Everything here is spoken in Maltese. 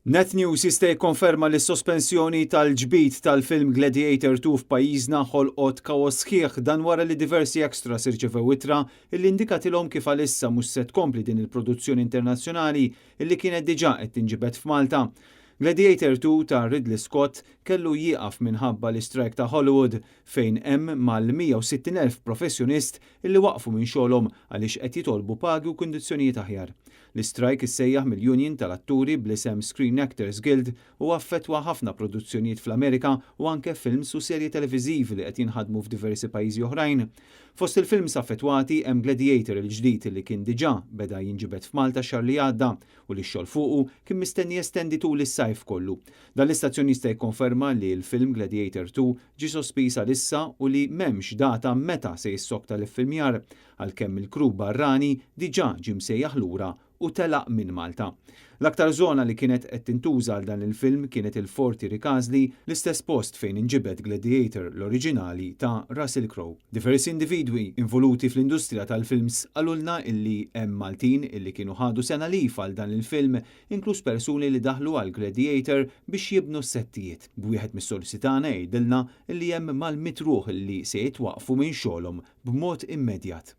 Net News jista' jikkonferma li s-sospensjoni tal-ġbid tal-film Gladiator 2 f'pajjiżna ħolqot kaos sħiħ dan wara li diversi extras irċevew ittra illi indikatilhom kif għalissa mhux se tkompli din il-produzzjoni internazzjonali illi kienet diġà qed tinġibed f'Malta. Gladiator 2 ta' Ridley Scott kellu jieqaf minħabba l-istrajk ta' Hollywood fejn hemm mal-160,000 professjonist illi waqfu minn xogħolhom għaliex qed jitolbu pagi u kundizzjonijiet aħjar. L-istrajk issejjaħ mill-Union tal-Atturi bl-isem Screen Actors Guild u affettwa ħafna produzzjonijiet fl-Amerika u anke films u serji televiżivi li qed jinħadmu f'diversi pajjiżi oħrajn. Fost il-films affettwati hemm Gladiator il-ġdid li kien diġà beda jinġibed f'Malta xahar li għadda u li x-xogħol fuqu kien mistenni jestendi tul is-sajf kollu. Dan l-istazzjon jista' jikkonferma li l-film Gladiator 2 ġie sospiż għalissa u li m'hemmx data meta se jissokta l-iffilmjar għalkemm il-crew barrani diġà ġie msejjaħ lura u telaq minn Malta. L-aktar żona li kienet qed tintuża għal dan il-film kienet il-Forti Ricasoli, l-istess post fejn inġibed Gladiator l-oriġinali ta' Russell Crowe. Diversi individwi involuti fl-industrija tal-films qalulna illi hemm Maltin illi kienu ħadu sena leave għal dan il-film, inkluż persuni li daħlu għal Gladiator biex jibnu s-settijiet. B'wieħed mis-sorsi tagħna jgħidilna illi hemm mal-mitt ruħ illi se jitwaqfu minn xogħolhom b'mod immedjat.